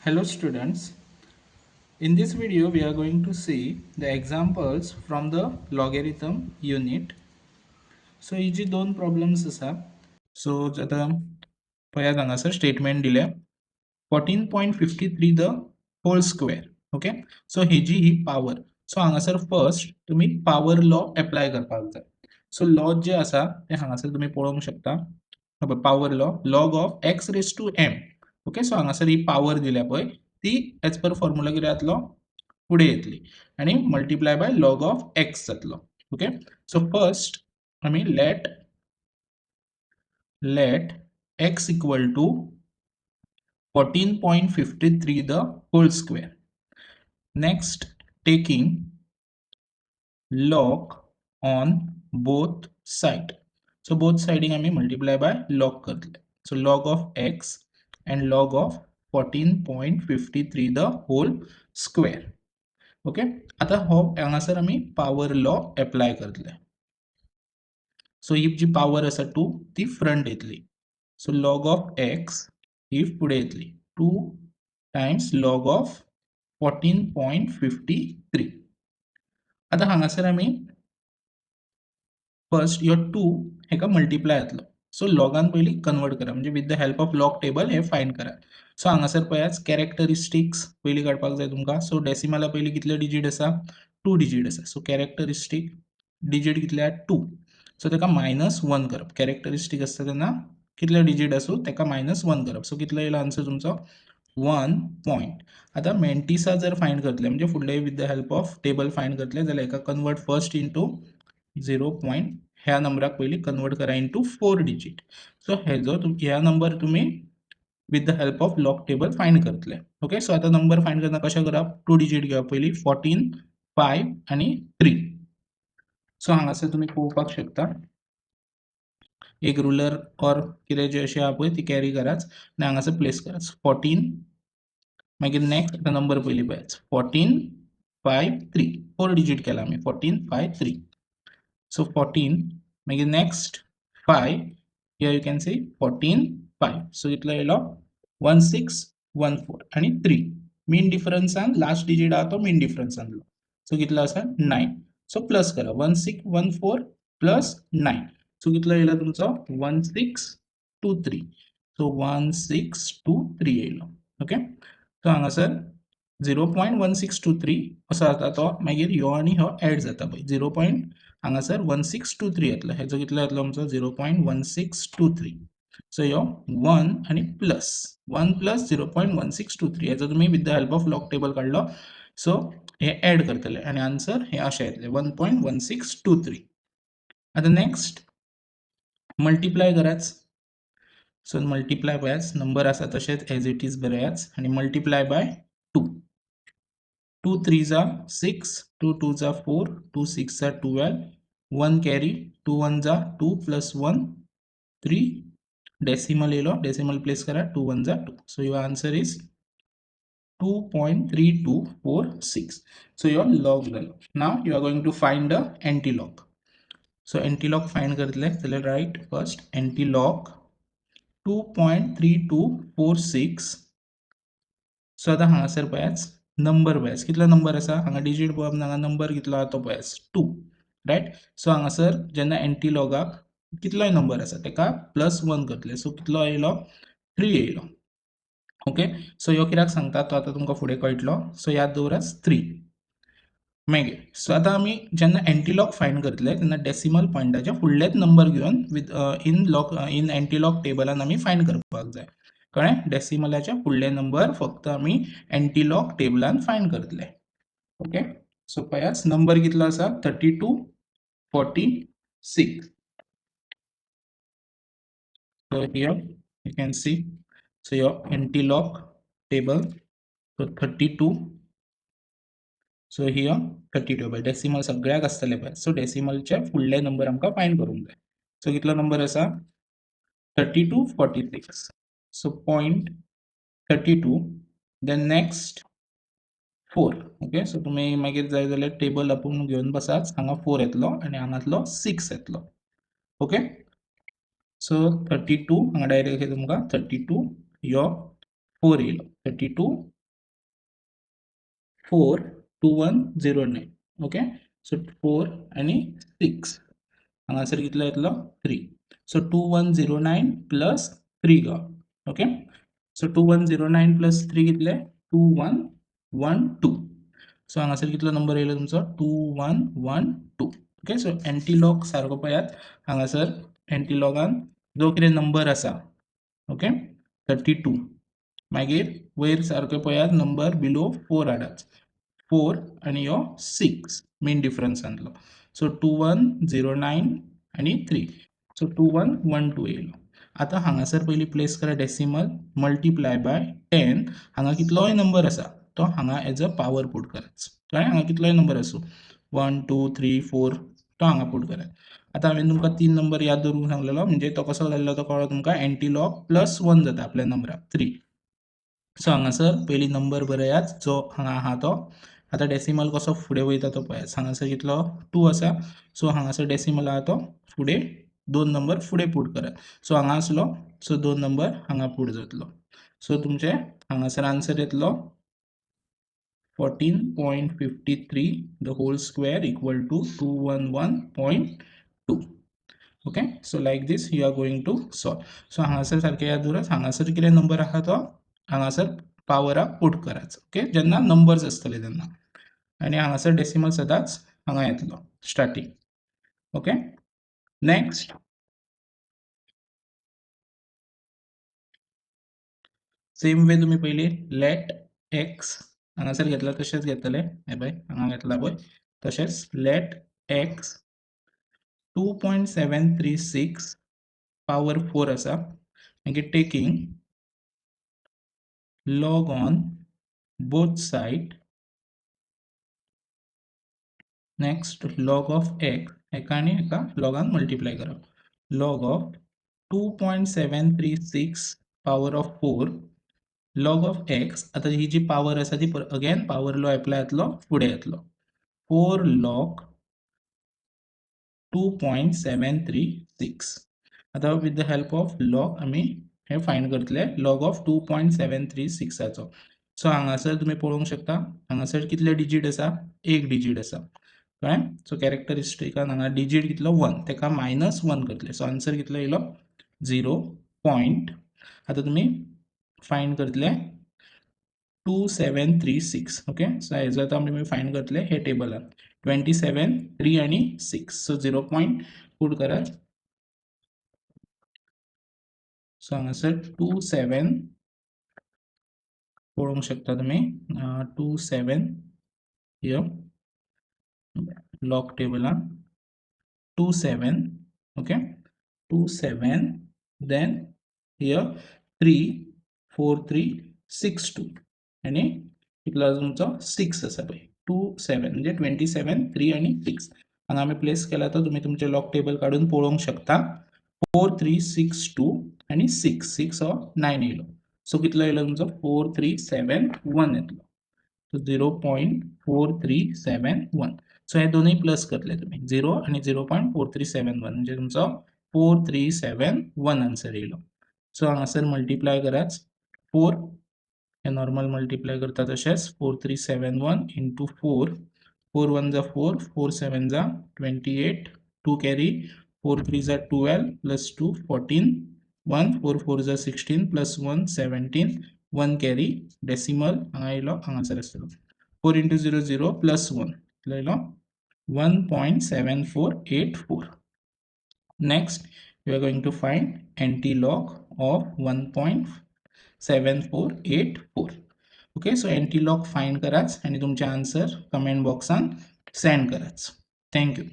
Hello students, in this video we are going to see the examples from the logarithm unit. So ही जी दोन problems आसा, so आतां पळयात, हांगासर statement दिल्या 14.53 the whole square, okay. So हेजी ही power. So हांगासर फर्स्ट तुमी पावर लॉ एप्लाय करपाक जाय. सो लॉ जे आसा ते हांगासर तुमी पळोवंक शकता, power law, log of x raise to m, okay. So हांगासर ही पावर दिल्या पळय, ती एज पर फॉर्मुला कितें जातलो, फुडें येतली आनी multiply by log of x जातलो. ओके, सो फर्स्ट आमी let x equal to 14.53 the whole square. Next, taking log on both side. So both siding आमी multiply by log करतले. So log of x and log of 14.53 the whole square, okay. आता हो हांगासर आमी power law apply करतले. So ही जी power आसा two, ती फ्रंट येतली. सो लॉग ऑफ एक्स ही फुडें येतली, two times log of 14.53. आतां हांगासर आमी फर्स्ट ह्यो टू हेका मल्टिप्लाय जातलो. सो लॉगान पयलीं कन्वर्ट करा, म्हणजे with the help of log table hey find करा. सो हांगासर पळयात, कॅरेक्टरिस्टिक्स पयलीं काडपाक जाय तुमकां. सो डेसिमला पयलीं कितले डिजीट आसा? टू डिजीट आसा. सो कॅरेक्टरिस्टीक डिजीट कितले आहा? टू. सो ताका मायनस वन करप. कॅरेक्टरिस्टीक आसता तेन्ना कितले डिजीट आसूं, ताका मायनस वन करप. सो कितलो येयलो आन्सर तुमचो? One point. आतां मेंटिसा जर फायंड करतले, म्हणजे फुडले with the help of table find करतले जाल्यार हेका convert first into zero point, ह्या नंबराक पयलीं कन्वर्ट करा इंटू फोर डिजीट. सो हेजो ह्या नंबर तुमी with the help of log table find करतले. ओके, सो आतां नंबर फायंड करतना कशें करप? टू डिजीट घेवप पयलीं, 14, फायव आनी थ्री. सो हांगासर तुमी पळोवपाक शकता, एक रुलर ऑर कितें जें अशें आहा पळय, ती कॅरी करात आनी हांगासर प्लेस करात. 14, मागीर नेक्स्ट आतां नंबर पयलीं पळयात, 14, five, three. Four digit केला आमी, 14, five, three. So 14, मागीर next five. Here you can see 14, five. So कितलो येयलो? 1614 आनी थ्री. मीन डिफरन्सान लास्ट डिजीट आहा तो मीन डिफरन्सांतलो. सो कितलो आसा? नायन. सो प्लस करा, 1614 plus nine. So कितलो येयलो तुमचो? 1623. So 1623 येयलो. ओके, सो हांगासर 0.1623 असो जाता तो. मागीर ह्यो आनी ह्यो एड जाता पळय, झिरो पॉयंट हांगासर 1623 येतलो. हेजो कितलो येतलो आमचो? 0.1623. सो ह्यो वन आनी plus one plus 0.1623, हेजो तुमी with the help of log table काडलो. सो हे एड करतले आनी आन्सर हे अशें येतलें, 1.1623. आतां नेक्स्ट मल्टिप्लाय करात. सो मल्टिप्लाय पळयात, नंबर आसा तशेंच एज it is बरयात आनी multiply by two. Two threes are six, two twos are four, two six are 12, one carry, two ones are two plus one, three. Decimal येयलो, decimal place करा, two ones are two. So your answer is 2.3246. So your log जालो. Now you are going to find the anti-log. So anti-log find करतले जाल्यार write first anti-log 2.3246. So आतां हांगासर पळयात, number पळयात, कितलो नंबर आसा हांगा. डिजीट पळोवप ना, हांगा नंबर कितलो आहा तो पळयात, टू, रायट? सो हांगासर जेन्ना एंटीलॉगाक कितलोय नंबर आसा, ताका प्लस वन करतले. सो कितलो येयलो? थ्री येयलो. ओके, सो ह्यो कित्याक सांगता तो आतां तुमकां फुडें कळटलो. सो याद दवरात, थ्री. मागीर सो आतां आमी जेन्ना एंटीलॉग फायंड करतले तेन्ना डेसिमल पॉयंटाच्या फुडलेच नंबर घेवन with in log in antilog टेबलान आमी फायंड करपाक जाय. कळ्ळें? डेसिमलाच्या फुडले नंबर फक्त आमी एंटीलॉग टेबलान फायंड करतले. ओके, सो पळयात, नंबर कितलो आसा? 3246. So here you can see, so your anti-log table, so 32. So here 32 by decimal सगळ्याक आसतले पळय. सो डेसिमलचे फुडले नंबर आमकां फायंड करूंक जाय. सो कितलो नंबर आसा? 3246. So point 32, then next four. Okay, so तुमी मागीर जाय जाल्यार टेबल आपूण घेवन बसात. हांगा फोर येतलो आनी हांगातलो सिक्स येतलो. ओके, सो 32, हांगा डायरेक्ट तुमकां 32, यो फोर येयलो, 32. 4 2 1 0 9. Okay, so 4 आनी 6 हांगासर कितलो येतलो 3. सो 2109 प्लस 3 गाव. ओके, सो 2109 प्लस 3 कितले 2112. सो हांगासर कितलो नंबर येयलो तुमचो 2112. ओके, सो एंटीलॉग सारको पळयात हांगासर एंटीलॉगान जो कितें नंबर आसा, ओके 32, मागीर वयर सारको पळयात नंबर बिलो 4 हाडात, 4 आनी यो 6 मेन डिफरन्सांतलो. सो 2109 आनी 3, सो 2112 येयलो. आतां हांगासर पयलीं प्लेस करा डेसिमल मल्टिप्लाय बाय 10. हांगा कितलोय नंबर आसा तो हांगा एज अ पावर पूट करात, कळ्ळें? हांगा कितलोय नंबर आसूं 1 2 3 4 तो हांगा पूट करात. आतां हांवें तुमकां 3 नंबर याद दवरूंक सांगलेलो, म्हणजे तो कसो जाल्लो तो कळ्ळो तुमकां. एंटीलॉग प्लस 1 जाता आपल्या नंबराक 3. सो हांगासर पयलीं नंबर बरयात जो हांगा आहा तो. आतां डेसिमल कसो फुडें वयता तो पळयात. हांगासर कितलो 2 आसा, सो हांगासर डेसिमल आहा तो फुडें 2 नंबर फुडें पूट करात. सो हांगा आसलो, सो 2 नंबर हांगा पूट जातलो. सो तुमचें हांगासर आन्सर येतलो 14.53 the whole square equal to 211.2. Okay, so like this you are going to solve. So हांगासर सारकें याद दवरात, हांगासर कितें नंबर आहा तो हांगासर पावराक पूट करायचो. ओके, जेन्ना नंबर्स आसतले तेन्ना, आनी हांगासर डेसिमल सदांच हांगा येतलो starting. Okay, next same way तुमी पयलीं लेट एक्स हांगासर घेतला तशेंच घेतले, हे पळय हांगा घेतला पळय तशेंच लेट एक्स 2.736 पावर 4 आसा. मागीर taking log on both side, next log of x एका आनी एका लॉगान मल्टिप्लाय करप, log of 2.736 power of 4 log of x. आतां ही जी पावर आसा ती अगेन पावर लॉ एप्लाय जातलो, फुडें येतलो 4 log 2.736. आतां with the help of log आमी हें फायंड करतले लॉग ऑफ 2.736. सो हांगासर तुमी पळोवंक शकता हांगासर कितले डिजीट आसा, 1 डिजीट आसा, कळ्ळें? सो कॅरेक्टरिस्टिकान हांगा डिजीट कितलो 1, तेका -1 करतले. सो आन्सर कितलो येयलो 0 पॉयंट. आतां तुमी फायंड करतले 2736. ओके, सो हेजो आतां आमी फायंड करतले हे टेबलान 27 3 आनी 6. सो 0 पॉयंट पूट करात. सो हांगासर 27 पळोवंक शकता तुमी 27 here log टेबलान 27. Okay, 27 then here 3 4 3 6 2 आनी कितलो तुमचो 6 आसा पळय 27 म्हणजे 27 3 आनी 6. हांगा आमी प्लेस केला तो तुमी तुमचें लॉग टेबल काडून पळोवंक शकता. 4 3 6 2 आनी 6 6 हो 9 येयलो. सो कितलो येयलो तुमचो 4 3 7 1 येतलो. सो 0.4371. सो हे दोनूय प्लस करतले तुमी 0 आनी 0.4371 म्हणजे तुमचो 4371 आन्सर येयलो. सो हांगासर मल्टिप्लाय करात 4, हे नॉर्मल मल्टिप्लाय करता तशेंच 4 3 7 1 इंटू 4, 4 1 जा 4, 4 7 जा 28, 2 कॅरी, 4 3 जा 12 प्लस 2 14, 1 4 4 जा 16 प्लस 1 17, 1 कॅरी, डेसिमल हांगा येयलो हांगासर आसतलो 4 इंटू 0 0 प्लस 1 कितलो येयलो 1.7484. Next you are going to find anti-log of 1.7484. Okay, so anti-log find कराच आणि तुमचे आन्सर कमेंट बॉक्सान सेंड कराच. Thank you.